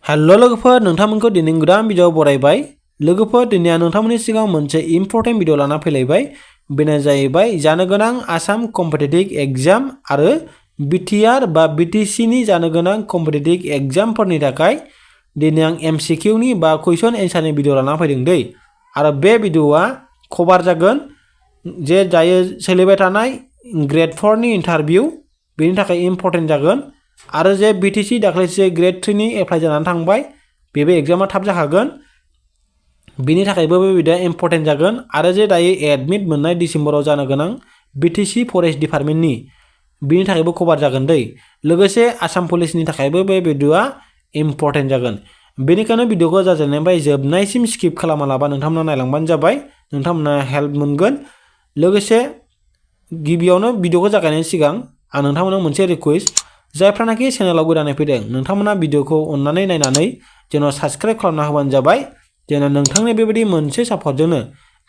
Hello लोगोफोर नोंथांमोनखौ दिनै गोदान भिडिअ बरायबाय लोगोफोर दिनै आं नोंथांमोननि सिगाङाव मोनसे इम्पोर्टेन्ट भिडिअ लाना फैलायबाय बेनो जाहैबाय जानो गोनां आसाम कम्पिटिटिभ एग्जाम आरो BTR बा BTC नि जानो गोनां कम्पिटिटिभ एग्जामफोरनि थाखाय दिनै आं MCQ नि बा क्वेश्चन एन्सारनि भिडिअ लाना फैदों दै आरो बे भिडिअआ कभार जागोन जे जायो सोलिबाय थानाय ग्रेड 4 नि इन्टारभिउ बेनि थाखाय इम्पोर्टेन्ट जागोन आरो जे BTC दाख्लैसो ग्रेड 3 नि एप्लाइ जानानै थांबाय बेबो एग्जामा थाब जाखागोन बेनि थाखायबो बे भिडिअआ इम्पोर्टेन्ट जागोन आरो जे दायो एडमिट मोननाय डिसेम्बराव जानो गोनां BTC फरेस्ट डिपार्टमेन्टनि बेनि थाखायबो कभार जागोन दै लोगोसे आसाम पुलिसनि थाखायबो बे भिडिअआ इम्पोर्टेन्ट जागोन बेनिखायनो भिडिअखौ जाजेननायनिफ्राय जोबनायसिम स्किप खालामालाबा नोंथांमोना नायलांबानो जाबाय नोंथांमोना हेल्प मोनगोन लोगोसे गिबियावनो भिडिअखौ जागायनायनि सिगां आं नोंथांमोनाव मोनसे रिक्वेस्ट जायफ्रानाखि चेनेलाव गोदानै फैदों नोंथांमोना भिडिअखौ अन्नानै नायनानै जेन साबस्क्राइब खालामना होबानो जाबाय जेन नोंथांनि बेबायदि मोनसे सापर्टजोंनो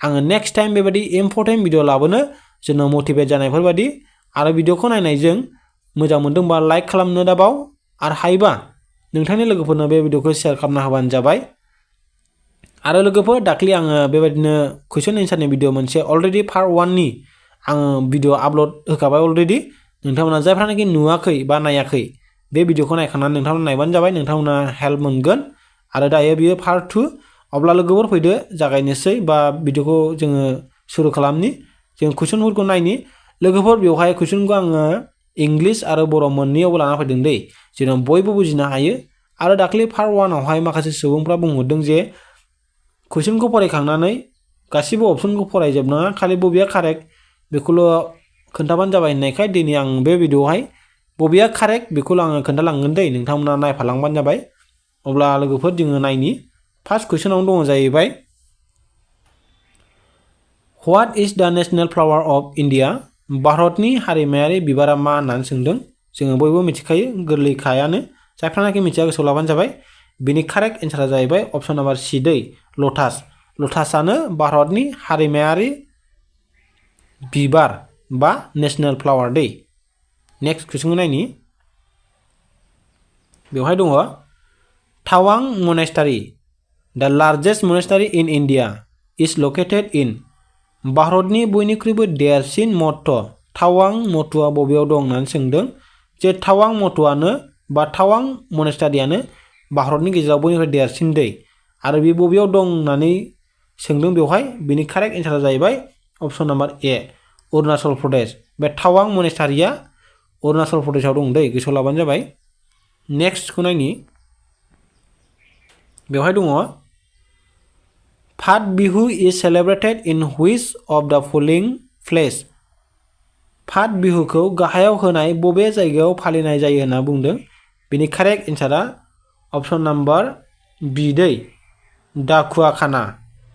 आङो नेक्स्ट टाइम बेबायदि इम्पोर्टेन्ट भिडिअ लाबोनो जेन मोटिभेट जानायफोरबायदि आरो भिडिअखौ नायनायजों मोजां मोनदोंबा लाइक खालामनो दाबाव आरो हायोबा नोंथांनि लोगोफोरनो बे भिडिअखौ शेयार खालामना होबानो जाबाय आरो लोगोफोर दाख्लि आङो बेबायदिनो क्वेश्चन एन्सारनि भिडिअ मोनसे अलरेडि पार्ट 1 नि आङो भिडिअ आपल'ड होखाबाय अलरेडि नोंथांमोना जायफ्रानाखि नुवाखै बा नायाखै बे भिडिअखौ नायखांनानै नोंथांमोना नायबानो जाबाय नोंथांमोना हेल्प मोनगोन आरो दायो बियो पार्ट 2 अब्ला लोगोफोर फैदो जागायनोसै बा भिडिअखौ जोङो सुरु खालामनि जों कुइसनफोरखौ नायनि लोगोफोर बेवहाय कुइसनखौ आङो इंलिश आरो बर' मोननैयावबो लाना फैदों दै जेन बयबो बुजिनो हायो आरो दाख्लि पार्ट 1 आवहाय माखासे सुबुंफ्रा बुंहरदों जे कुइसनखौ फरायखांनानै गासिबो अपसनखौ फरायजोबनाङा खालि बबेया कारेक्ट बेखौल' खोन्थाबानो जाबाय होननायखाय दिनै आं बे भिडिअआवहाय बबेया कारेक्ट बेखौल' आङो खोन्थालांगोन दै नोंथांमोना नायफालांबानो जाबाय अब्ला लोगोफोर जोङो नायनि फार्स्ट कुइसनावनो दङ जाहैबाय व्हाट इज द नेशनेल फ्लावर अफ इन्डिया भारतनि हारिमायारि बिबारा मा होननानै सोंदों जोङो बयबो मिथिखायो गोरलैखायानो जायफ्रानाखि मिथिया गोसोआव लाबानो जाबाय बिनि कारेक्ट एन्सारा जाहैबाय अप्शन नाम्बार C दै लटास लटासआनो भारतनि हारिमायारि बिबार बा नेशनेल फ्लावर दै नेक्स्ट कुइसनखौ नायनि बेवहाय दङ Tawang monastery the largest monastery in India is located in भारतनि बयनिख्रुइबो देरसिन मठ टावां मठआ बबेयाव दं होननानै सोंदों जे टावां मठआनो बा टावां मनेस्टारियानो भारतनि गेजेराव बयनिख्रुइ देरसिन दै आरो बे बबेयाव दं होननानै सोंदों बेवहाय बिनि कारेक्ट एन्सारा जाहैबाय option number A Arunachal Pradesh बे टावां मनेस्टारिया अरुणाचल प्रदेशआव दं दै गोसोआव लाबानो जाबाय नेक्स्टखौ नायनि बेवहाय दङ फाट बिहु इज सेलिब्रेटेड इन व्हिच अफ द फलोइंग प्लेस फाट बिहुखौ गाहायाव होनाय बबे जायगायाव फालिनाय जायो होनना बुंदों बेनि कारेक्ट एन्सारा अप्शन नाम्बार B दै दाखुवाखाना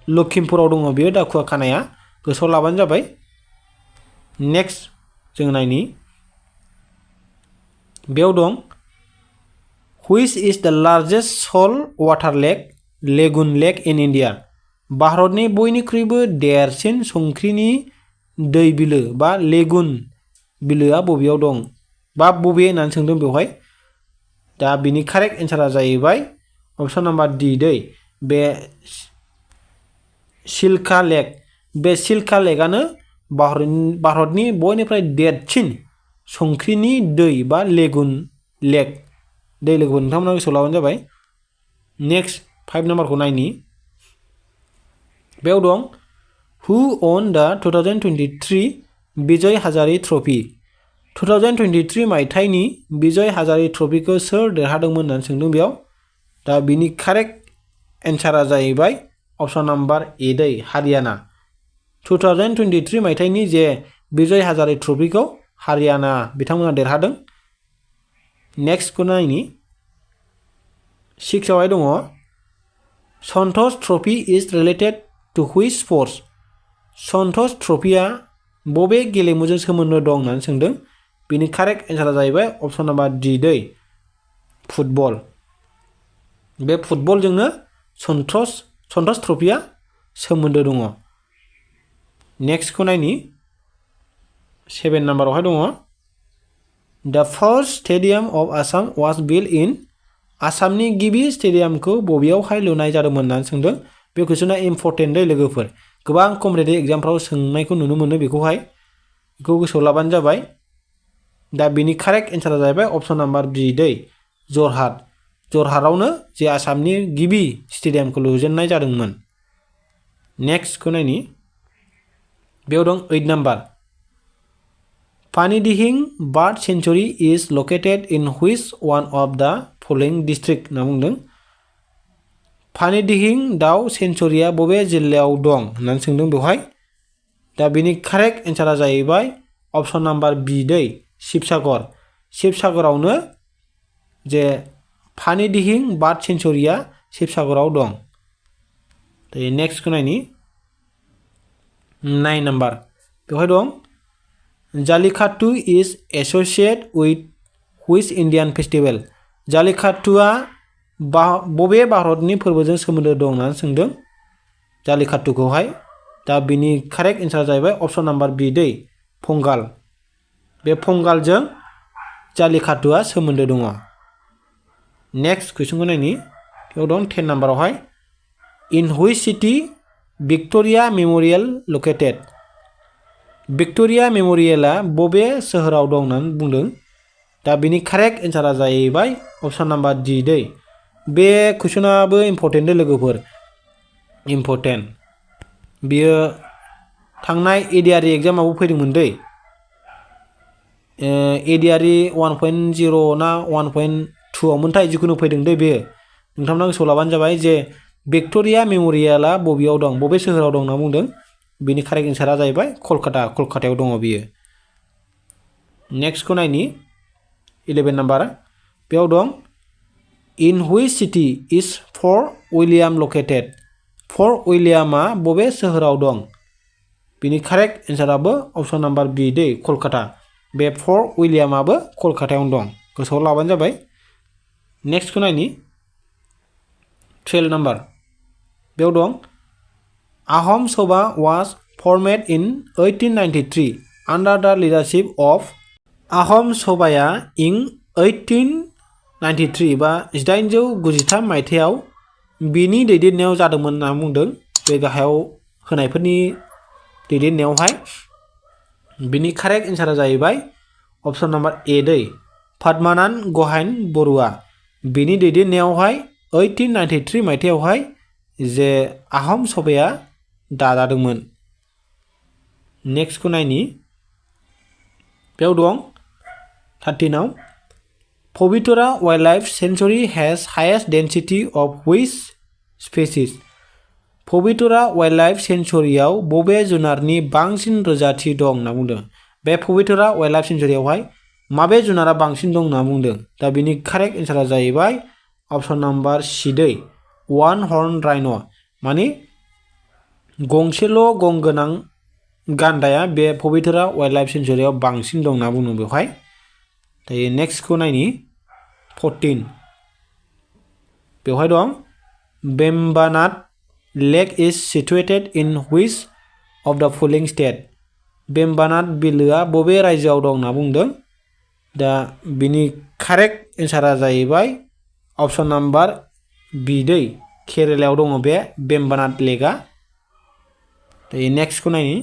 लखिमपुराव दङ बेयो दाखुवाखानाया गोसोआव लाबानो जाबाय नेक्स्ट जों नायनि बेयाव दं व्हिच इज द largest salt water lake lagoon lake in India भारतनि बयनिख्रुइबो देरसिन संख्रिनि दै बिलो बा लेगुन बिलोआ बबेयाव दं बा बबे होननानै सोंदों बेवहाय दा बिनि कारेक्ट एन्सारा जाहैबाय अप्शन नाम्बार D दै बे सिल्का लेक बे सिल्का लेकआनो भारतनि बयनिफ्राय देरसिन संख्रिनि दै बा लेगुन लेक दै लोगोफोर नोंथांमोना गोसोआव लाबानो जाबाय नेक्स्ट 5 नाम्बारखौ नायनि बेयाव दं हु अन द 2023 विजय हाजारी ट्रफी 2023 मायथाइनि विजय हाजारी ट्रफीखौ सोर देरहादोंमोन होननानै सोंदों बेयाव दा बिनि कारेक्ट एन्सारा जाहैबाय अप्शन नाम्बार A दै हारियाना 2023 मायथाइनि जे विजय हाजारी ट्रफीखौ हारियाना बिथांमोना देरहादों नेक्स्टखौ नायनि 6 आवहाय दङ Santosh trophy is related to which sports Santosh ट्रफीआ बबे गेलेमुजों सोमोन्दो दं होननानै सोंदों बिनि कारेक्ट एन्सारा जाहैबाय अप्शन नाम्बार D दै फुटबल बे फुटबलजोंनो सन्टोष ट्रफीआ सोमोन्दो दङ नेक्स्टखौ नायनि 7 नाम्बारावहाय दङ द first stadium of Assam was built in आसामनि गिबि स्टेडियामखौ बबेयावहाय लुनाय जादोंमोन होननानै सोंदों। बे कुइसना इम्परटेन्ट दै लोगोफोर, गोबां कम्पिटिटिभ एग्जामफ्राव सोंनायखौ नुनो मोनो बेखौहाय, बेखौ गोसोआव लाबानो जाबाय। दा बिनि कारेक्ट एन्सारा जाहैबाय अप्शन नाम्बार बि दै जरहाट। जरहाटआवनो जे आसामनि गिबि स्टेडियामखौ लुजेननाय जादोंमोन। नेक्स्टखौ नायनि, बेयाव दं 8 number. Pani Dihing Bird Sanctuary is located in which one of the following district होनना बुंदों। Pani Dihing दाउ सेन्चुरिया बबे जिल्लायाव दं होननानै सोंदों बेवहाय। दा बिनि कारेक्ट एन्सारा जाहैबाय अप्शन नाम्बार बि दै शिबसागर। शिबसागरावनो जे Pani Dihing बार्ड सेन्चुरिया शिबसागराव दं। नेक्स्टखौ नायनि 9 नाम्बार। बेवहाय दं जालिकाट्टु is associated with which Indian festival? जालिकाट्टुआ बबे भारतनि फोरबोजों सोमोन्दो दं होननानै सोंदों जालिकाट्टुखौहाय। दा बिनि कारेक्ट एन्सारा जाहैबाय अप्शन नाम्बार बि दै पंगाल। बे पंगालजों जालिकाट्टुआ सोमोन्दो दङ। नेक्स्ट कुइसनखौ नायनि, बेयाव दं 10 नाम्बारावहाय in which city Victoria memorial located? Victoria मेम'रियेला बबे सोहोराव दं होननानै बुंदों। दा बिनि कारेक्ट एन्सारा जाहैबाय अप्शन नाम्बार डि दै। बे कुइसनाबो इम्परटेन्ट दै लोगोफोर, इम्परटेन्ट। बियो थांनाय एडिआरइ एग्जामावबो फैदोंमोन दै। एडिआरइ 1.0 ना 1.2 मोनथाय जिखुनु फैदों दै बेयो। नोंथांमोना गोसोआव लाबानो जाबाय जे भिक्ट'रिया मेम'रियेला बबेयाव दं, बबे सोहोराव दं होनना बुंदों। बिनि कारेक्ट एन्सारा जाहैबाय कलकातायाव दङ बियो। नेक्स्टखौ नायनि 11 नाम्बार। बेयाव दं in which city is fort William located? Fort उइलियामा बबे सोहोराव दं? बिनि कारेक्ट एन्साराबो अप्शन नाम्बार बि दै कलकाता। बे फर्ट उइलियामाबो कलकातायावनो दं, गोसोआव लाबानो जाबाय। नेक्स्टखौ नायनि 12 नाम्बार। बेयाव दं Ahom Sabha was formed in 1893 under the leadership of आहम सभाया इं 1893 बा 1893 मायथाइयाव बिनि दैदेननायाव जादोंमोन होनना बुंदों। बे गाहायाव होनायफोरनि दैदेननायावहाय बिनि कारेक्ट एन्सारा जाहैबाय अप्शन नाम्बार ए दै पद्मानाथ गहाइन बरुवा। बिनि दैदेननायावहाय 1893 मायथाइयावहाय जे आहम सभाया दाजादोंमोन। नेक्स्टखौ नायनि, बेयाव दं 13 Pobitora Wildlife Sanctuary has highest density of which species? Pobitora Wildlife Sanctuaryआव बबे जुनारनि बांसिन रोजाथि दं होनना बुंदों। बे Pobitora Wildlife Sanctuaryआवहाय माबे जुनारा बांसिन दं होनना बुंदों। दा बिनि कारेक्ट एन्सारा जाहैबाय अप्शन नाम्बार सि दै वान हर्न राइन'। माने गंसेल' गं गोनां गान्दाया बे पबितरा वाइल्ड लाइफ सेन्चुरियाव बांसिन दं होनना बुङो बेवहाय। दायो नेक्स्टखौ नायनि 14। बेवहाय दं वेम्बानाड लेक इज सिटुएटेड इन हुइच अफ द फलोइंग स्टेट? वेम्बानाड बिलोआ बबे रायजोआव दं होनना बुंदों। दा बिनि कारेक्ट एन्सारा जाहैबाय अप्शन नाम्बार बि दै केरेलायाव दङ बे वेम्बानाड लेकआ। दायो नेक्स्टखौ नायनि,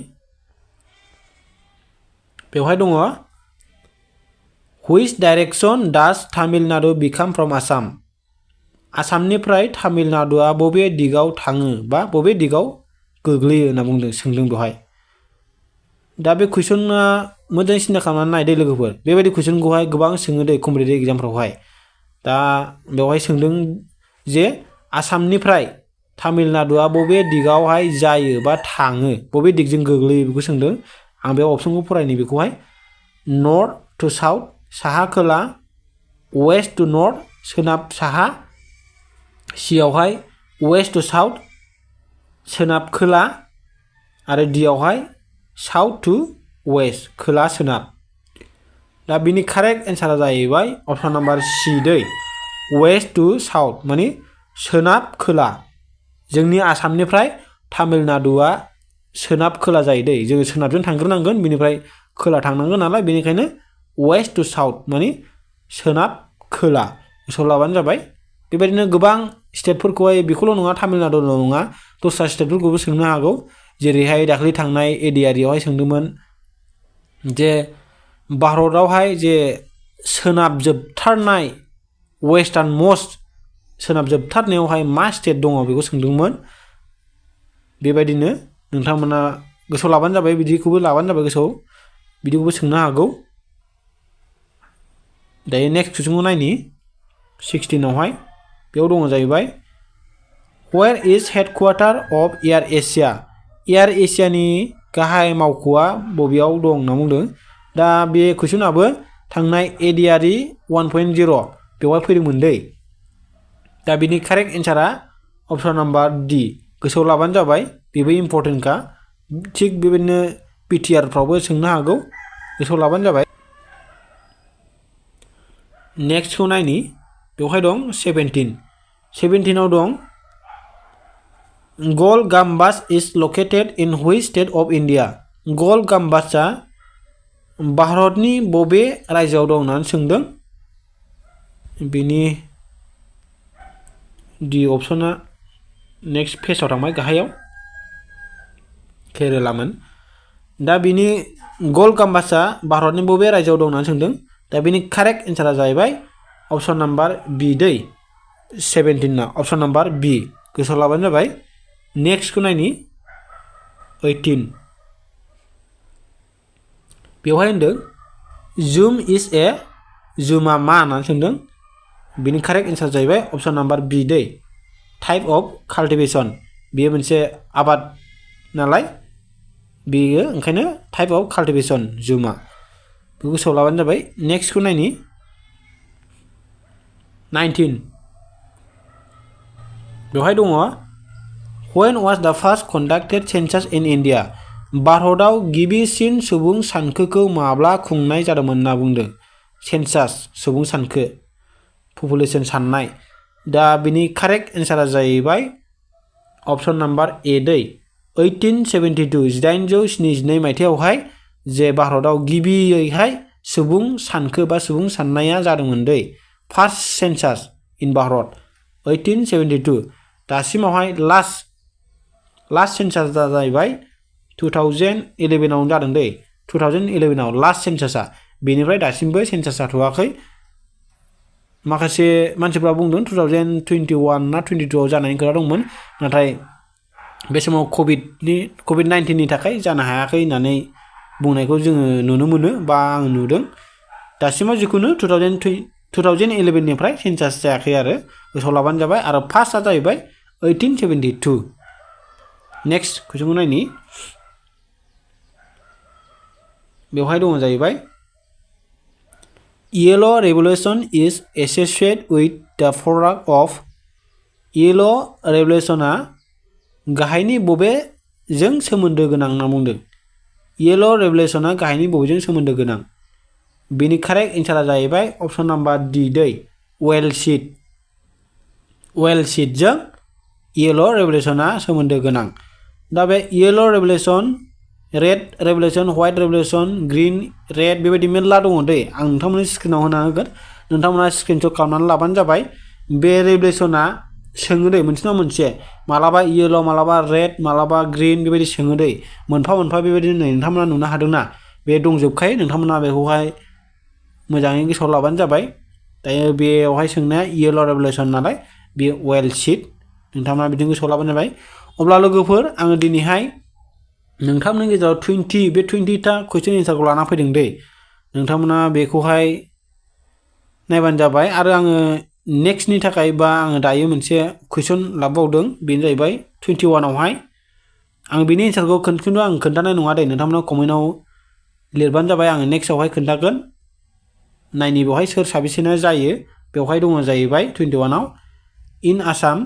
बेवहाय दङ which direction does Tamil Nadu बिकाम from Assam? आसामनिफ्राय तामिलनाडुआ बबे दिगाव थाङो बा बबे दिगाव गोग्लैयो होनना बुंदों सोंदों बेवहाय। दा बे कुइसना मोजाङै सिन्था खालामनानै नायदो लोगोफोर। बेबायदि कुइसनखौहाय गोबां सोङो दै कम्पिटिटिभ एग्जामफ्रावहाय। दा बेवहाय सोंदों जे आसामनिफ्राय तामिलनाडुआ बबे दिगावहाय जायो बा थाङो, बबे दिगजों गोग्लैयो बेखौ सोंदों। आं बे अप्शनखौ फरायनि बेखौहाय नर्थ टु साउथ साहा खोला, वेस्ट टु नर्थ सोनाब साहा, सियावहाय वेस्ट टु साउथ सोनाब खोला, आरो डियावहाय साउथ टु वेस्ट खोला सोनाब। दा बिनि कारेक्ट एन्सारा जाहैबाय अप्शन नाम्बार सि दै वेस्ट टु साउथ माने सोनाब खोला। जोंनि आसामनिफ्राय तामिलनाडुआ सोनाब खोला जायो दै। जोङो सोनाबजों थांग्रोनांगोन, बिनिफ्राय खोला थांनांगोन नालाय, बेनिखायनो वेस्ट टु साउथ माने सोनाब खोला गोसोआव लाबानो जाबाय। बेबायदिनो गोबां स्टेटफोरखौहाय बेखौल' नङा तामिलनाडुल' नङा दस्रा स्टेटफोरखौबो सोंनो हागौ जेरैहाय दाख्लै थांनाय एडिआरइआवहाय सोंदोंमोन जे भारतआवहाय जे सोनाब जोबथारनाय वेस्टार्न मोस्ट सोनाब जोबथारनायावहाय मा स्टेट दङ बेखौ सोंदोंमोन बेबायदिनो नोंथांमोना गोसोआव लाबानो जाबाय बिदिखौबो लाबानो जाबाय गोसोआव बिदिखौबो सोंनो हागौ दायो नेक्स्ट कुइसनखौ नायनि 16 आवहाय बेयाव दङ जाहैबाय Where is headquarter of Air Asia Air Asiaनि गाहाय मावख'आ बबेयाव दं होनना बुंदों दा बे कुइसनाबो थांनाय एडिआरइ 1.0 बेवहाय फैदोंमोन दै दा बिनि कारेक्ट एन्सारा अप्शन नाम्बार डि गोसोआव लाबानो जाबाय बेबो इम्पर्टेन्टखा थिग बेबायदिनो BTR फ्रावबो सोंनो हागौ गोसोआव लाबानो जाबाय नेक्स्टखौ नायनि बेवहाय दं 17 आव दं Gol Gumbaz is located in which state of India Gol Gumbazआ भारतनि बबे रायजोआव दं होननानै सोंदों बिनि डि अपसना नेक्स्ट पेजआव थांबाय गाहायाव केरेलामोन दा बिनि गल गाम्बाजआ भारतनि बबे रायजोआव दं होननानै सोंदों दा बिनि कारेक्ट एन्सारा जाहैबाय अप्शन नाम्बार बि दै 17 ना अप्शन नाम्बार बि गोसोआव लाबानो जाबाय नेक्स्टखौ नायनि 18 बेवहाय होनदों Jhum is a Jhumआ मा होननानै सोंदों बिनि कारेक्ट एन्सार जाहैबाय अप्शन नाम्बार बि दै टाइप अफ काल्टिभेशन बेयो मोनसे आबाद नालाय बेयो ओंखायनो टाइप अफ काल्टिभेशन Jhumआ बेखौ गोसोआव लाबानो जाबाय नेक्स्टखौ नायनि 19 बेवहाय दङ When was the first conducted census in India भारतआव गिबिसिन सुबुं सानखोखौ माब्ला खुंनाय जादोंमोन होनना बुंदों सेन्सास सुबुं सानखो पपुलेशन साननाय दा बिनि कारेक्ट एन्सारा जाहैबाय अप्शन नाम्बार ए दै 1872 मायथाइयावहाय जे भारतआव गिबियैहाय सुबुं सानखो बा सुबुं साननाया जादोंमोन दै फार्स्ट सेन्सास इन भारत 1872 दासिमावहाय लास्ट सेन्सास जाहैबाय 2011 आवनो जादों दै 2011 आव लास्ट सेन्सासा बेनिफ्राय दासिमबो सेन्सास जाथ'वाखै माखासे मानसिफ्रा बुंदों 2021 ना 22 आव जानायनि खोथा दंमोन नाथाय बे समाव COVID-19 नि थाखाय जानो हायाखै होननानै बुंनायखौ जोङो नुनो मोनो बा आं नुदों दासिमाव जिखुनु 2011 निफ्राय सेन्सास जायाखै आरो गोसोआव लाबानो जाबाय आरो फार्स्टआ जाहैबाय 1872 नेक्स्ट कुइसनखौ नायनि बेवहाय दङ जाहैबाय Yellow Revolution is associated with the product of Yellow Revolutionआ गाहायनि बबेजों सोमोन्दो गोनां होनना बुंदों Yellow Revolutionआ गाहायनि बबेजों सोमोन्दो गोनां बेनि कारेक्ट एन्सारा जाहैबाय अप्शन नाम्बार डि दै वेल सीटजों Yellow Revolutionआ सोमोन्दो गोनां दा बे Yellow Revolution red revolution white revolution green red बेबायदि मेरला दङ दै आं नोंथांमोननि स्क्रिनाव होना होगोन नोंथांमोना स्क्रिनशट खालामनानै लाबानो जाबाय बे रेभुलेसना सोङो दै मोनसे नङा मोनसे मालाबा येलो मालाबा रेड मालाबा ग्रीन बेबायदि सोङो दै मोनफा मोनफा बेबायदि नोंथांमोना नुनो हादोंना बे दंजोबखायो नोंथांमोना बेखौहाय मोजाङै गोसोआव लाबानो जाबाय दायो बेयावहाय सोंनाया येलो रेभुलेसन नालाय बे वेल सीट नोंथांमोना बिदिनो गोसोआव लाबानो जाबाय अब्ला लोगोफोर आङो दिनैहाय नोंथांमोननि गेजेराव 20टा कुइसन एन्सारखौ लाना फैदों दै नोंथांमोना बेखौहाय नायबानो जाबाय आरो आङो नेक्स्टनि थाखाय बा आङो दायो मोनसे कुइसन लाबावदों बेनो जाहैबाय 21 आवहाय आं बेनि एन्सारखौ खिन्थु आं खोन्थानाय नङा दै नोंथांमोना कमेन्टआव लिरबानो जाबाय आङो नेक्स्टआवहाय खोन्थागोन नायनि बेवहाय सोर साबेसेना जायो बेवहाय दङ जाहैबाय 21 आव इन Assam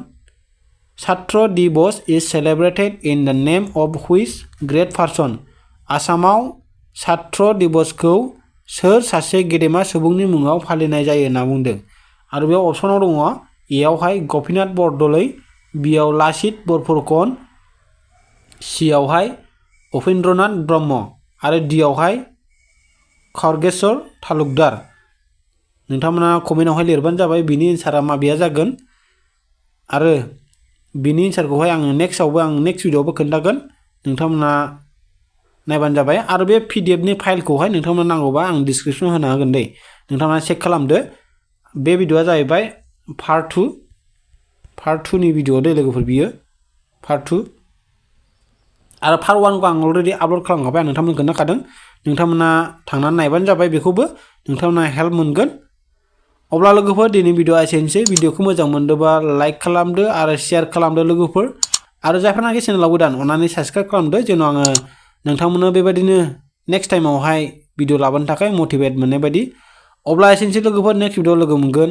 Chatra Divas is celebrated in the name of which great person आसामाव Chatra Divasखौ सोर सासे गेदेमा सुबुंनि मुङाव फालिनाय जायो होनना बुंदों आरो बेयाव अपसनाव दङ एयावहाय गपिनाथ बरदलै बियाव लासित बरफुकन सियावहाय उपेन्द्रनाथ ब्रह्म आरो डियावहाय खरगेश्वर तालुकदार नोंथांमोना कमेन्टआवहाय लिरबानो जाबाय बिनि एन्सारा माबेया जागोन आरो बिनि एन्सारखौहाय आङो नेक्स्ट भिडिअआवबो खोन्थागोन नोंथांमोना नायबानो जाबाय आरो बे PDF नि फाइलखौहाय नोंथांमोना नांगौबा आं डिसक्रिप्शनाव होना होगोन दे नोंथांमोना चेक खालामदो बे भिडिअआ जाहैबाय पार्ट 2 नि भिडिअ दे लोगोफोर बियो पार्ट 2 आरो पार्ट 1 खौ आं अलरेडि आपल'ड खालामखाबाय आं नोंथांमोननो खोन्थाखादों नोंथांमोना थांनानै नायबानो जाबाय बेखौबो नोंथांमोना हेल्प मोनगोन अब्ला लोगोफोर दिनै भिडिअआ एसेनोसै भिडिअखौ मोजां मोनदोंबा लाइक खालामदो आरो शेयार खालामदो लोगोफोर आरो जायफोरनाखि चेनेलाव गोदान अन्नानै साबस्क्राइब खालामदो जेन' आङो नोंथांमोननो बेबायदिनो नेक्स्ट टाइमावहाय भिडिअ लाबोनो थाखाय मटिभेट मोननाय बायदि अब्ला एसेनोसै लोगोफोर नेक्स्ट भिडिअआव लोगो मोनगोन